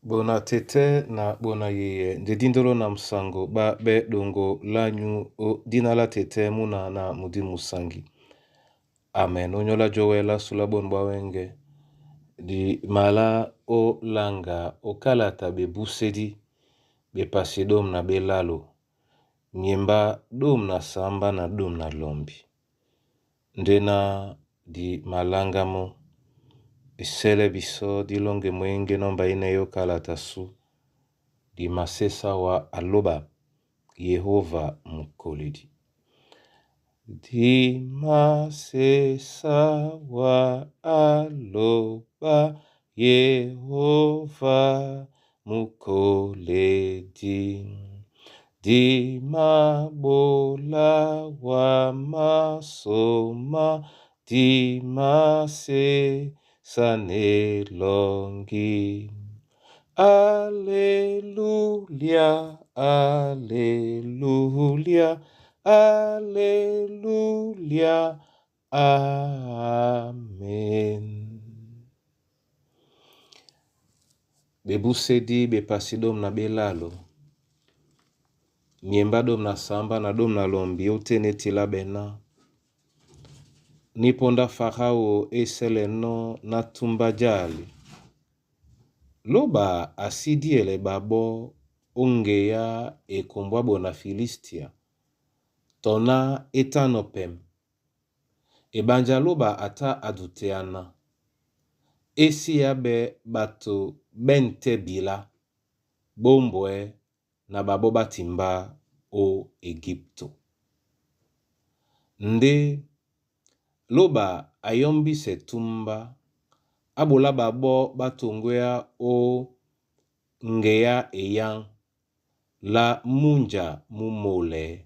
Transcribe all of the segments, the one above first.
Bona tɛtɛ na bona yeye nde dindolo na musango ba be dongo lanyu o dina la tɛtɛ muna na mudi musangi. Amen. Onyola jowela sula bon bwa wenge di mala o langa okalata bebusedi bepasi dom na belalo miemba dom na samba na dom na lombi. Ndena di malanga mo esele biso dilonge mwenge nomba ine yo kalata su di masesa wa aloba Yehova mukoledi. Di masesa wa aloba Yehova mukoledi. Di mabola wa masoma di masesa nelongi. Alleluia, Alleluia, Alleluia, Amen. Bebusedi bepasi dom na belalo miemba dom na samba na dom na lombi otene tila bena niponda Farao eseleno na tumba jali loba asidiele babo ongeya ekombwa bona Filistia tona etano pem ebanja loba ata aduteana esi ya be bato bente bila bombwe na babo batimba o Egipto. Nde loba ayombise tumba abola babo batongwea o ngeya eyang la munja mumole.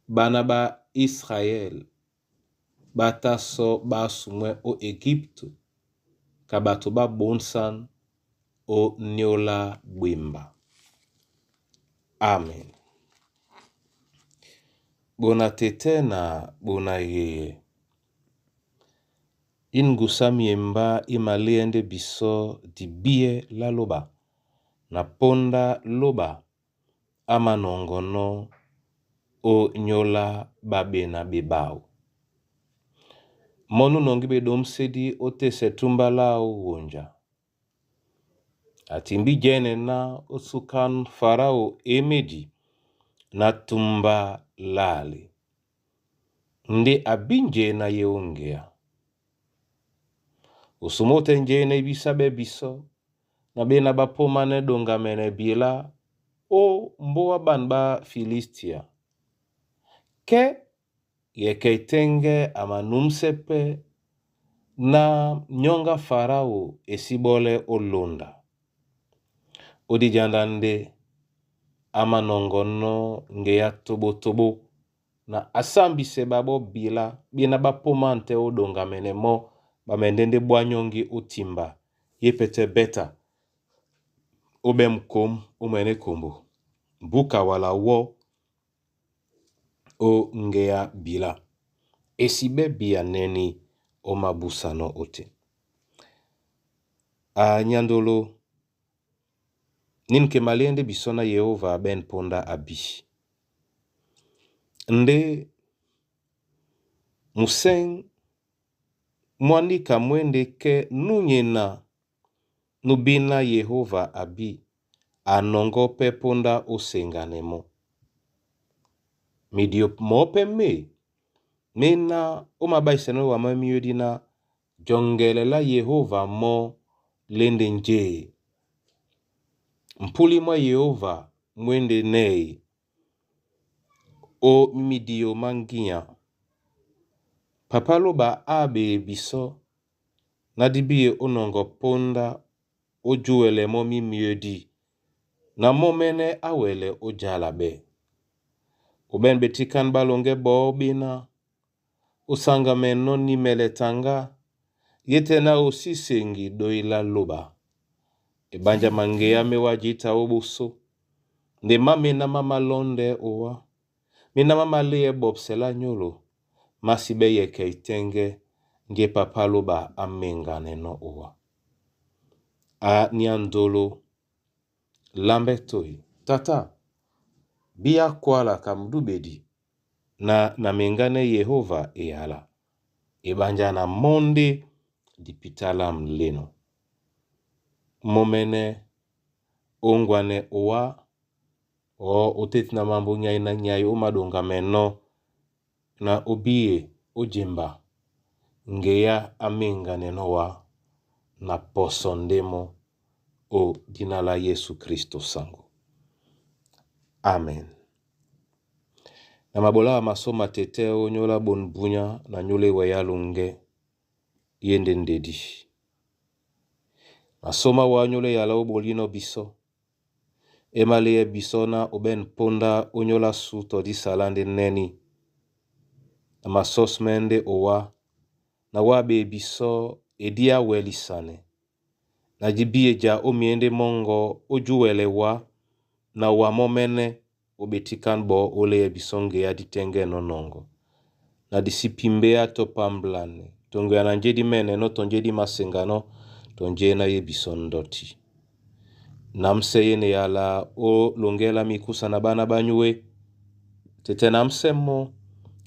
Bana ba Israel bataso basumwe o Egipto ka bato ba bonsan o nyola bwimba. Amen. Bona tete na bona yeye. Ingusa miemba imaliende biso di bie la loba na ponda loba amanongono o nyola babena bebao. Monu nongi bedomsedi otese tumba lao wonja. Atimbi jene na osukan Farao emedi na tumba lali. Nde abinje na yeongea. Osumote njene bisabe biso na bena bapomane dongamene bila o mboa ban ba Filistia. Ke yeke amanumsepe na nyonga Farao esibole olonda. Odijanda nde amanongono ngeya tobotobo na asambise babo bila bina bapoma nte odongamene mo bamendende bwanyongi otimba ye pete beta obe mkom omene kombo mbuka wala wo o ngeya bila esibe bia neni o mabusano ote. A nyandolo ninke maliende biso na Yehova ben ponda abi. Nde museng mwandika mwende ke nunyena nubina Yehova abi anongo pe ponda osenganemo. Midio mope me mena omabaiseno wa mamiodina jongele la Yehova mo lende nje. Mpuli mwa Yehova mwende nei o midio manginya. Papa loba abe biso na dibi onongo ponda ojuele mo mimiodi na momene awele ojala be. Oben betikan balonge bo bina osanga meno ni meletanga yete na osisengi doila loba. Ebanja mangeya mewajita obuso nde mame na mama londe owa mina mama liye bobsela nyolo masibe yeke itenge nge papa loba amengane no owa. A niandolo lambe toi. Tata, biya kwala kamdubedi na na mengane Yehova eyala. Ebanja na monde dipitalam leno. Momene ongwane owa o oteti na mambo nyai na nyai o madonga meno na obiye ojemba ngeya amengane nowa na poso ndemo o dina la Yesu Kristo sango. Amen. Na mabola wa masoma tete o nyola bon bunya na nyole weya longe yende ndedi. Masoma wa nyole yala o bolino biso. Emale biso na oben ponda onyola su to di salande neni. Na masos mende owa na wabe biso edia welisane. Na jibie ja omiende mongo ojuwele wa na wa momene obetikan bo ole biso nge ditenge no nongo. Na disipimbea to pamblane. Tongo ya na njedi mene no tonjedi masengano tonje na ye biso ndoti. Namse yene yala o longela mikusa na bana banyue. Tete namsemo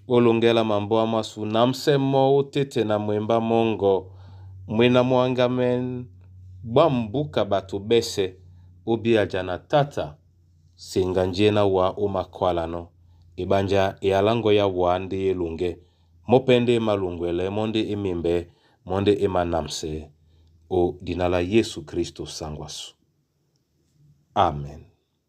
o longela mambo amasu namsemo o tete na mwemba mongo mwena mwangamen bambuka bato bese obiaja na tata senga njena wa o makwalano ebanja eyalango ya wa nde elunge mopende malungwele monde emimbe monde emanamse o dina la Yesu Kristo sangwasu. Amen.